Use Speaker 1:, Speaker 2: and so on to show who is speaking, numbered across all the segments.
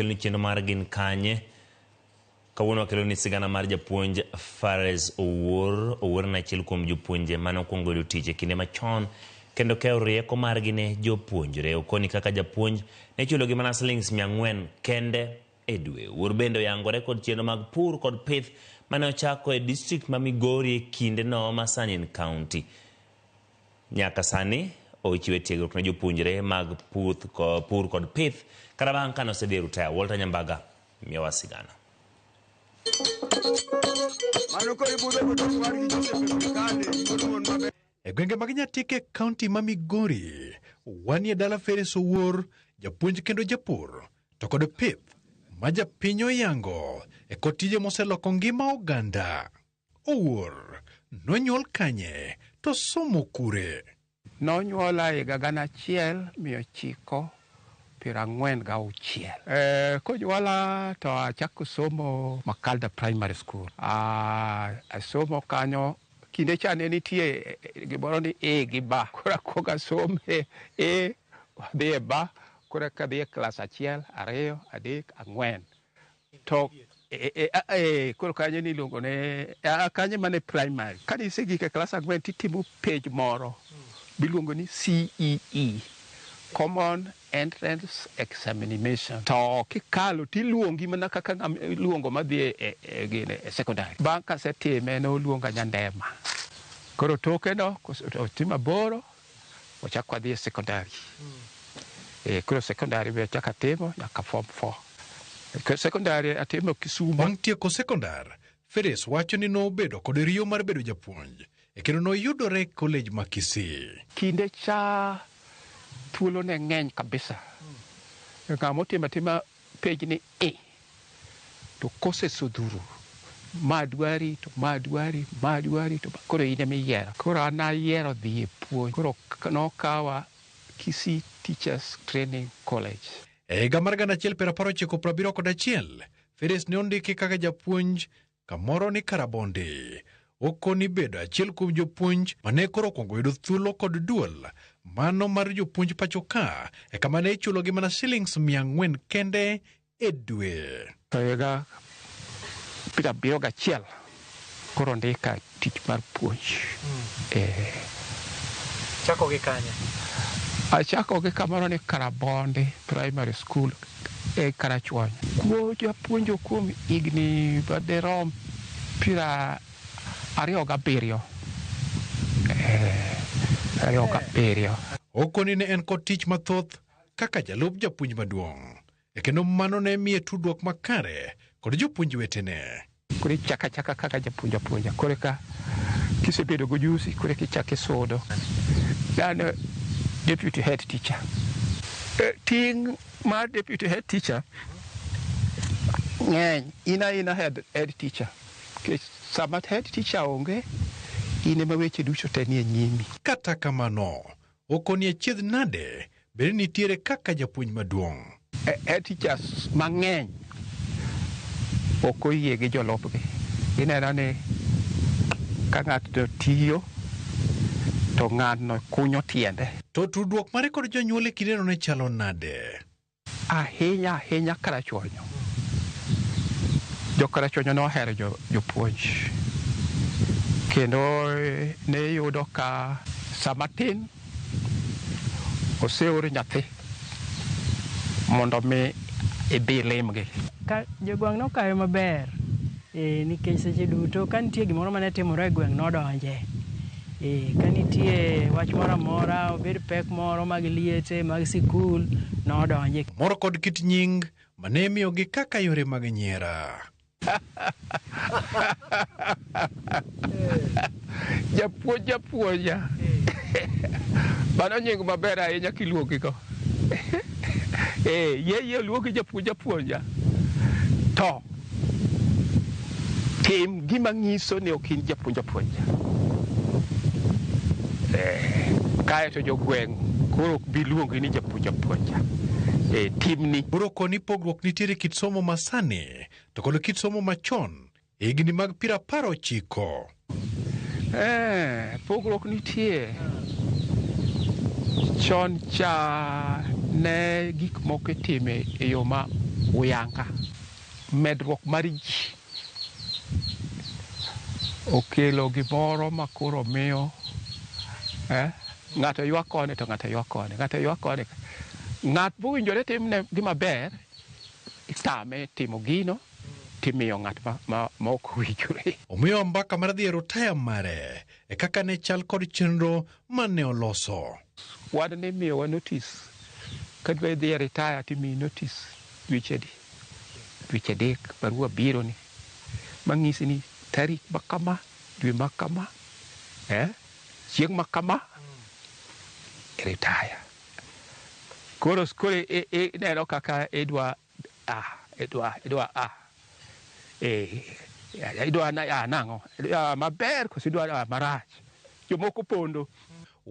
Speaker 1: wakeloni chenro mar Gin Kanye. Kawuono wakeloni sigana mar japuonj Fares Owuor. Owuor en achiel kuom jopuonje mane okwongo yudo tich e kinde machon kendo keyo rieko margi ne jopuonjre. Okoni kaka japuonj ne ichulogi mana silings 400 kende e dwe. Owuor bende oyangore kod chenro mag pur kod pith mane ochako e district ma Migori e kindeno ma sani en county. Nyaka sani ochiwe tiegruok ne jopuonjre mag pur kod pith kata bang' kane osedhi e rutaya. Walter Nyambaga miyowa sigana.
Speaker 2: E gwenge mag Nyatike, kaunti ma Migori, wanie dala Feres Owuor, japuonj kendo japur, to kod pith ma japiny oyango e kod tije moseloko ngima oganda. Owuor nonyuol kanye to somo kure?
Speaker 3: Nonyuola higa 1946. Konyuola to achako somo Makalda Primary School. Asomo kanyo kinde cha ne nitie gimoro ni A gi B. Koro akwongo asome A, adhi e B, koro eka adhi e klas 1, 2, 3, 4. To koro kanyo niluongo ne kanyo mane primary. Kane isegik e klas 4 titimo page moro miluongo ni CEE, Common Entrance Examination. To kikalo tiluongi mana kaka ng'ama iluongo madhi e secondary. Bang' kasetime noluonga Nyandema. Koro toke no otimo 8 wachako wadhi e secondary. Koro secondary be achako atimo nyaka form 4. Secondary atimo Kisumu.
Speaker 2: Bang' tieko sekondar, Feres wacho ni nobedo kod riyo mar bedo japuonj e kendo noyudore e college ma Kisii.
Speaker 3: Kinde cha thuolo ne ng'eny kabisa. Ng'ama otimo atima page ni A to courses odhuro. Ma dwari to ma dwari, ma dwari to koro in ema iyiero. Koro an ayiero dhi e puonj. Koro nokawa Kisii Teachers Training College.
Speaker 2: E higa mar 1971, Feres ne ondiki kaka japuonj kamoro ni Karabondi. Okoni bedo achiel kuom jopuonj mane koro okwongo yudo thuolo kod duol mano mar jopuonj pacho ka e kama ne ichulogi mana shillings 400 kende e dwe.
Speaker 3: To higa 71 koro ndika tich mar puonj.
Speaker 4: Chako gi kanye?
Speaker 3: Achako gi kamoro ni Karabondi Primary School e Karachuonyo. Kuo apuonjo kuom higni madirom 27. 27.
Speaker 2: Okoni ne en kod tich mathoth kaka jalup japuonj maduong'. E kendo mano ne miye tudruok makare kod jopuonj wetene.
Speaker 3: Koro ichako achaka kaka japuonj apuonja. Koro ka kisebedo gojusi, koro eka ichako isudo. An deputy head teacher. Ting' mar deputy head teacher ng'eny. In aina head teacher. Nikech sama head teacher onge, in ema weche duto te nie nyimi.
Speaker 2: Kata kamano, okoni achiedh nade bende nitiere kaka japuonj maduong'.
Speaker 3: Head teachers mang'eny ok oyie gi jolupgi. Gineno ni ka ng'ato tiyo to ng'ano kunyo tiende.
Speaker 2: To tudruok mare kod jonyuol e kindeno ne chalo nade?
Speaker 3: Ahinya ahinya Karachuonyo. Jo Karachuonyo nohero jopuonj. Kendo ne iyudo ka sama tin oseor nyathi mondo mi idhi limgi.
Speaker 5: Ka jogweng' nokawe maber, nikech seche duto ka nitie gimoro mane timore e gweng' nodonje. Ka nitie wach moro amora, obed pek moro mag liete, mag sikul, nodonje.
Speaker 2: Moro kod kit nying mane imiyogi kaka yore mag nyiera.
Speaker 3: Japuonj japuonja. Mano nying maber ahinya kiluongigo. Yie oluongi japuonj japuonja. To tim gima nyiso ni ok in japuonj apuonja. Kae to jogweng' koro ok bi luongi ni japuonj apuonja. Timni.
Speaker 2: Koro koni pogruok nitiere kit somo masani to kod kit somo machon e higni mag 19.
Speaker 3: Pogruok nitie. Chon cha ne gik moko itime e yo ma Uyanga. Medruok mar ji okelo gimoro ma koro miyo ng'ato ywak koni to ng'ato ywak koni, ng'ato ywak koni. Ng'at mowinjore timne gima ber, itame timo gino, timiyo ng'at ma ok owinjore.
Speaker 2: Omiyo mbaka mar dhi e rutaya mare e kaka ne chal kod chenro mane oloso.
Speaker 3: Wan ne imiyowa notice ka dwa dhi e retire timiyi notice dweche adi? Dweche 3 barua biro ni mang'isi ni tarik ma kama, dwe ma kama, chieng' ma kama, retire. Koro ineno kaka idwa idwa nang'o? Idwa maber koso idwa marach? Jomoko pondo.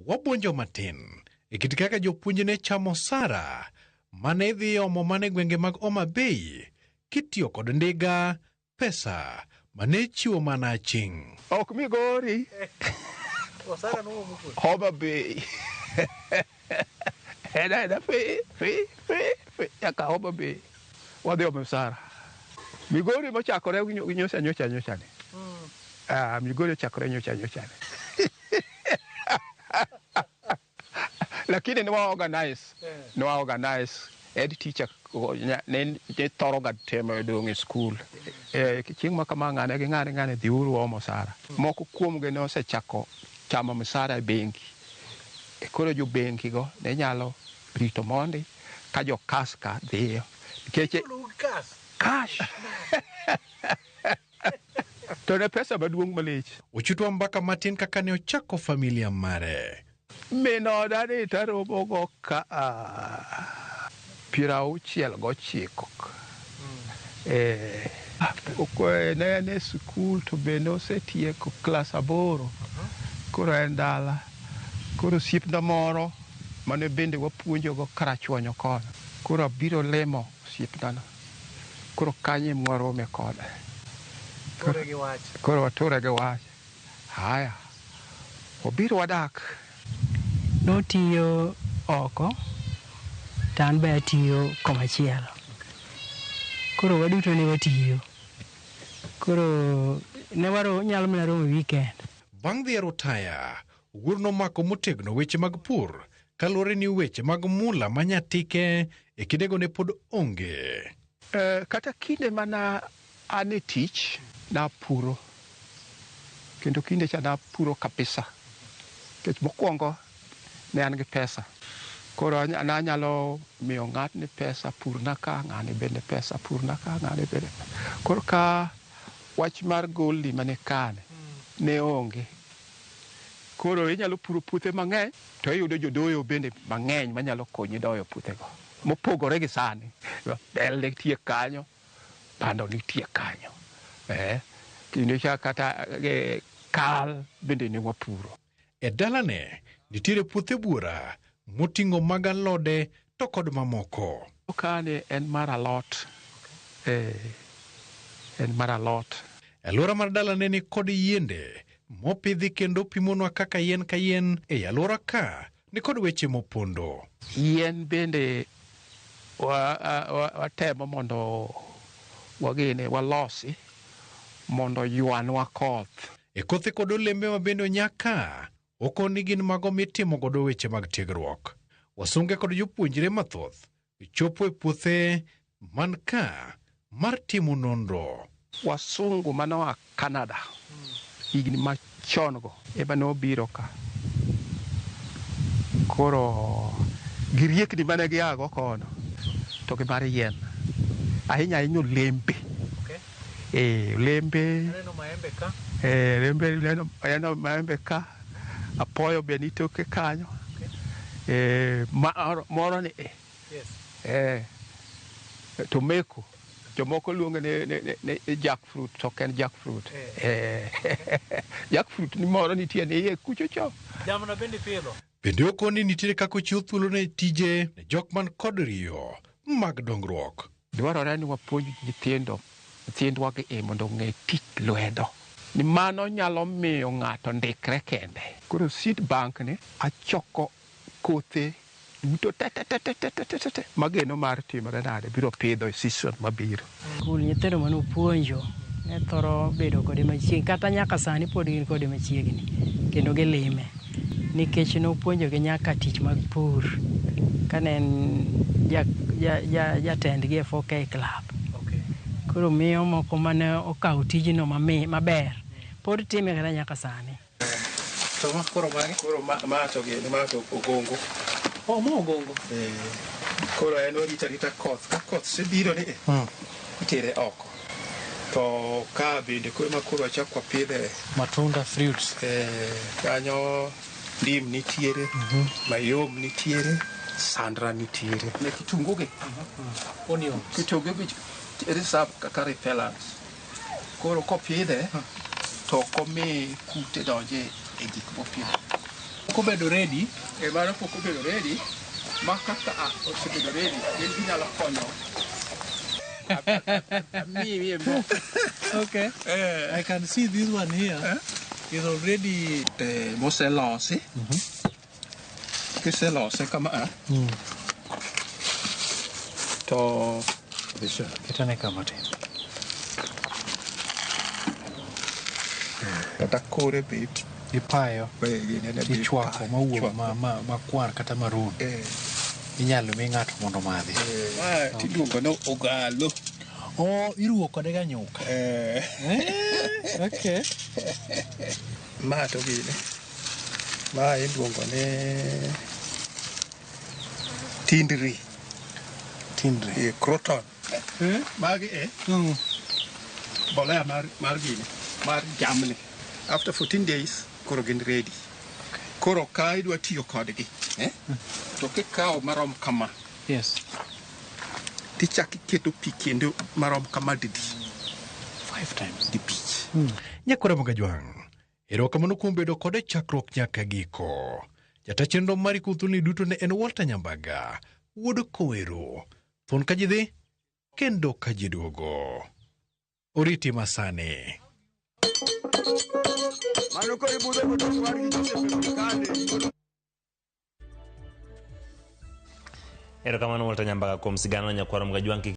Speaker 2: Wabuonjo matin e kit kaka jopuonj ne chamo osara mane idhi omo mana e gwenge mag Homa Bay kitiyo kod ndiga pesa mane ichiwo mana aching'.
Speaker 3: Ok Migori.
Speaker 2: Osara nowomo kuno.
Speaker 3: Homa Bay. Ena fi fi fi fi nyaka Homa Bay. Wadhi omo osara. Migori mochakore nyocha nyocha nyocha ni. Migori ochakore nyocha nyocha ni. Lakini ne wa organize. Ne wa organize. Head teacher ne thoro ga temo dong' e skul. Chieng' ma kama ng'ane gi ng'ane ng'ane dhiuru omo osara. Moko kuomgi ne osechako chamo misara e bengi. Koro jo bengi go ne nyalo rito mondi ka jo kas ka dhiyo. Nikech cash. To ne pesa maduong' malich.
Speaker 2: Ochutwa mbaka matin kaka ne ochako familia mare.
Speaker 3: Min oda ni taromo go ka 69. Ne en e sikul to bende osetieko klas 8. Koro en dala. Koro osiepna moro mane bende wapuonjogo Karachuonyo kono. Koro abiro limo osiepnano. Koro kanyo ema warome kode. Koro wature gi wach. Haya. Obiro wadak.
Speaker 5: Notiyo oko, to an be atiyo komachielo. Koro waduto ne watiyo. Koro ne nyalo mana romo weekend.
Speaker 2: Bang' dhi e rutaya, Owuor nomako motegno weche mag pur kaluwore ni weche mag mula manyatike e kindego ne pod onge.
Speaker 3: Kata kinde mana an e tich, napuro. Kendo kinde cha napuro kabisa. Nikech mokwongo ne an gi pesa. Koro nanyalo miyo ng'atni pesa purna ka, ng'ani bende pesa purna ka, ng'ani bende. Koro ka wach mar goldi mane kane ne onge. Koro inyalo puro puothe mang'eny to iyudo jodoyo bende mang'eny manyalo konyi doyo puothego. Mopogore gi sani. Bel nitie kanyo, bando nitie kanyo. Kinde cha kata kal bende ne wapuro.
Speaker 2: E dalane nitiere puothe buora moting'o mag alode to kod mamoko.
Speaker 3: Kane en mar alot. En mar alot.
Speaker 2: Alwora mar dalane ni kod yiende mopidhi kendo pimonwa kaka yien ka yien ei alwora ka ni kod weche mopondo.
Speaker 3: Yien bende watemo mondo wagine walosi mondo ywanwa koth.
Speaker 2: E kothe kod olembe ma bende onyaka okoni gin mago mitimo godo weche mag tiegruok. Wasunge kod jopuonjre mathoth chopo e puothe man ka mar timo nonro.
Speaker 3: Wasungu manoa Canada higni machon go ema nobiro ka. Koro gi riekni mane giago kono to gi mar yien. Ahinya ahinya olembe. Olembe.
Speaker 2: Aneno maembe ka.
Speaker 3: Olembe, aneno maembe ka. Apoyo be nitoke kanyo. Moro ni Tomeko. Jomoko luonge ni jackfruit, to ok en jackfruit. Jackfruit ni moro nitie ni iye kucho cho.
Speaker 2: Jamna bende ipidho. Bende okoni nitiere kaka ochiwo thuolo ne tije ne jok man kod riyo mag dongruok.
Speaker 3: Dwarore ni wapuonj nyithindwa gi mondo ong'e tich lwedo. Ni mano nyalo miyo ng'ato ndikre kende. Koro seed bank ni achoko kothe Duto te te te te te te te te mageno mar timore nade biro pidho e season mabiro.
Speaker 5: Skul nyithindo mane opuonjo ne thoro bedo kode machiegni kata nyaka sani pod gin kode machiegni kendo gilime nikech nopuonjogi nyaka tich mag pur kane en jatendgi e 4K club. Koro miyo moko mane okawo tijno maber pod time kata nyaka sani.
Speaker 4: To ma koro mage?
Speaker 3: Koro ma to gini, ma to ogongo.
Speaker 4: Oh, ma ogongo.
Speaker 3: Koro en orito arita koth. Ka koth osebiro ni, itere oko. To ka bende koro ma koro wachak wapidhe
Speaker 4: matunda, fruits.
Speaker 3: Kanyo ndim nitiere, mayom nitiere, sandra nitiere. Ne kitungu gi.
Speaker 4: Onions.
Speaker 3: Kitungu gi reserve kaka repellents. Koro kopidhe to ok omi kute donje e gik mopidho.
Speaker 4: Pok obedo ready.
Speaker 3: Mano pok obedo ready. Ma kaka osebedo ready, gin ginyalo konyo.
Speaker 4: Okay. I can see this one here is already
Speaker 3: moselosi. Kiselose kama to
Speaker 4: ketane kama tin.
Speaker 3: Kata kore bet
Speaker 4: ipayo ichwako mawuok makwar kata maroon. Inyalo mi ng'ato mondo omadhi.
Speaker 3: Ma tiluongo ni ogalo.
Speaker 4: Oh, iruwo kode ga nyuka. Okay.
Speaker 3: Ma to gini. Ma iluongo ni tindri.
Speaker 4: Tindri.
Speaker 3: Croton. Magi bolea mar gini, mar jamni. After 14 days, koro gin ready. Koro ka idwa tiyo kodgi, to kikawo marom kama.
Speaker 4: Yes.
Speaker 3: Tichak iketo pi kendo marom kama didi.
Speaker 4: 5 times.
Speaker 3: Dibich.
Speaker 2: Nyakwara Mogajwang', erokamano kuom bedo kode chakruok nyaka giko. Jata chenro mari kuthuni duto ne en Walter Nyambaga, wuod Kowero. Thon ka ji dhi, kendo ka ji duogo. Oriti masani.
Speaker 6: Mano koro ibudho godo war gi Joseph Mkale.
Speaker 1: Erokamano Walter Nyambaga kuom sigana nyakwaro Mogajwang'.